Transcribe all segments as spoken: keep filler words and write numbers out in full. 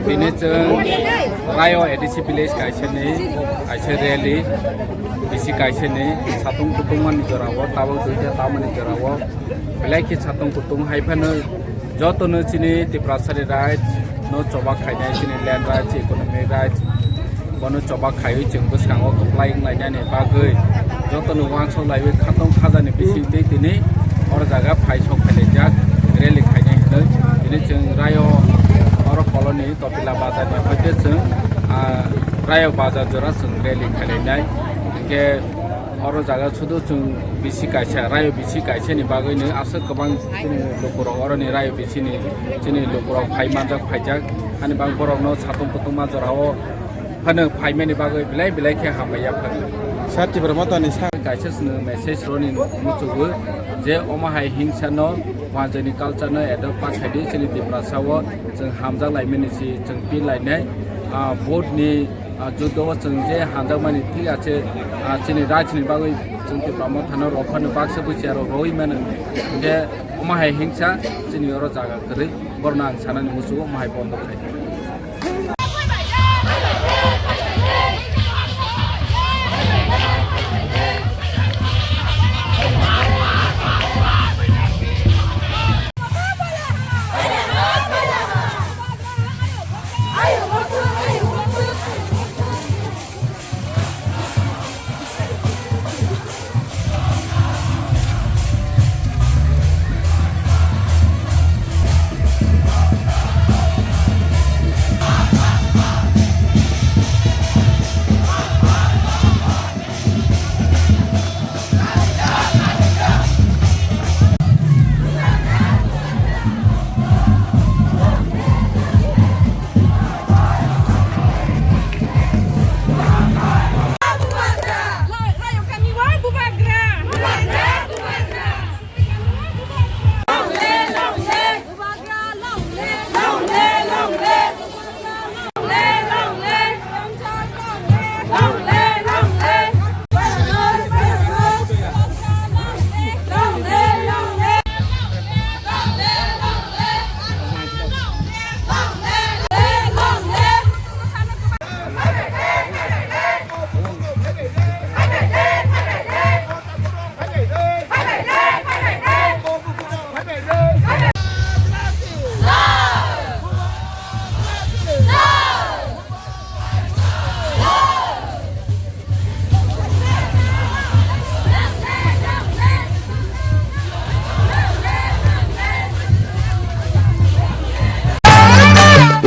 Tini chwng Rayo A D C village kaisani, kaisa rally, bisi kaisani, satung kutungmani jorao, tabuk duita tamani jorao, belai khe satung kutung hai phano jotono chini Tiprasani rights no choba khainai, chini land rights, economic rights, bono choba khaiwi chwng bwskango kwplai wnglainani bagwi jotono uansuk laiwi khatong khajani bisingtwi tini oro jaga phai sok phailaijak rally khainai hinwi tini chwng Rayo oro koloni Topila bazar ni hoite chwng, ah, Rayo bazar jora chwng rally khailainai. Hinkhe oro jaga sudu chwng bisi kaisa, Rayo bisi kaisa ni bagwi no aswk kwbang chini lukurok oroni Rayo bisi ni chini lukurok phai manjak phaijak. Ani bang borok no satung kutung ma jora o phano phaimani bagwi belai belai khe hambai ya phano. Sir, Tipra Motha ni sa- Kaisa chwng message roni muchugo je omo hai hingsa no wanjani culture no adopt pa khaidi chini Tiprasa o chwng hamjak laimani si chwng pi lainai, ah, vote ni, ah, juddo o chwng je hamjakmani thik ache, ah, chini rights ni bagwi chwng Tipra Motha no rok phano baksa bwcharo roi mano. Hinkhe omo hai hingsa chini oro jaga kwrwi borno ang sanani muchugo omo hai bondo khai.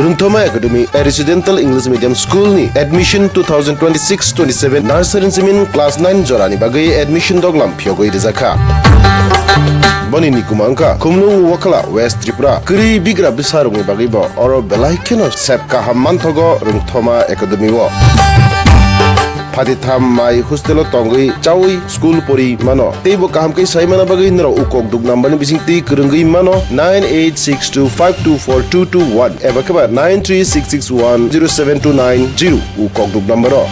Rwngthoma Academy, a residential English medium school ni admission two thousand twenty-six twenty-seven nursery simin class nine jorani bagwi admission doglam phiyogwi rijak kha. Boni ni kuma wngkha Khumlung Wakhala, West Tripura. Kwrwi bigra bwsarokni bagwi bo oro belai kheno sep kaham manthogo Rwngthoma Academy o. Phatitham mai hostel o tongwi chawi school pori mano. Teibo kaham khe sai mana bagwi norok ukok duk number ni bising twi kwrwngwi mano nine eight six two five two four two two one eba khe ba nine three six six one zero seven two nine zero ukok duk number o.